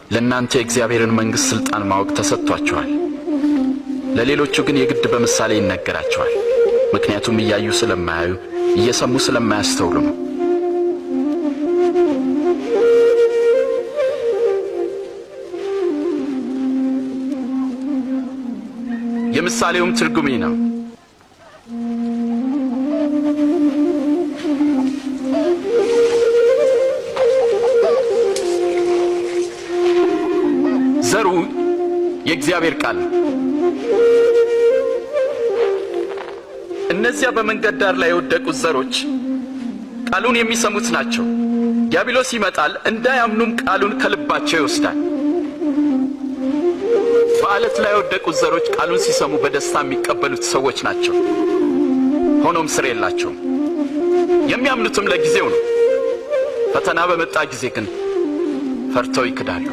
ለእናንተ የእግዚአብሔርን መንግሥት ሥልጣን ማወቅ ተሰጥቷችኋል። ለሌሎቹ ግን የግድ በምሳሌ ይነገራቸዋል። ምክንያቱም እያዩ ስለማያዩ እየሰሙ ስለማያስተውሉ ነው። የምሳሌውም ትርጉም ይህ ነው። ዘሩ የእግዚአብሔር ቃል ነው። እነዚያ በመንገድ ዳር ላይ የወደቁት ዘሮች ቃሉን የሚሰሙት ናቸው። ዲያብሎስ ይመጣል፣ እንዳያምኑም ቃሉን ከልባቸው ይወስዳል። በዓለት ላይ የወደቁት ዘሮች ቃሉን ሲሰሙ በደስታ የሚቀበሉት ሰዎች ናቸው። ሆኖም ስር የላቸውም። የሚያምኑትም ለጊዜው ነው። ፈተና በመጣ ጊዜ ግን ፈርተው ይክዳሉ።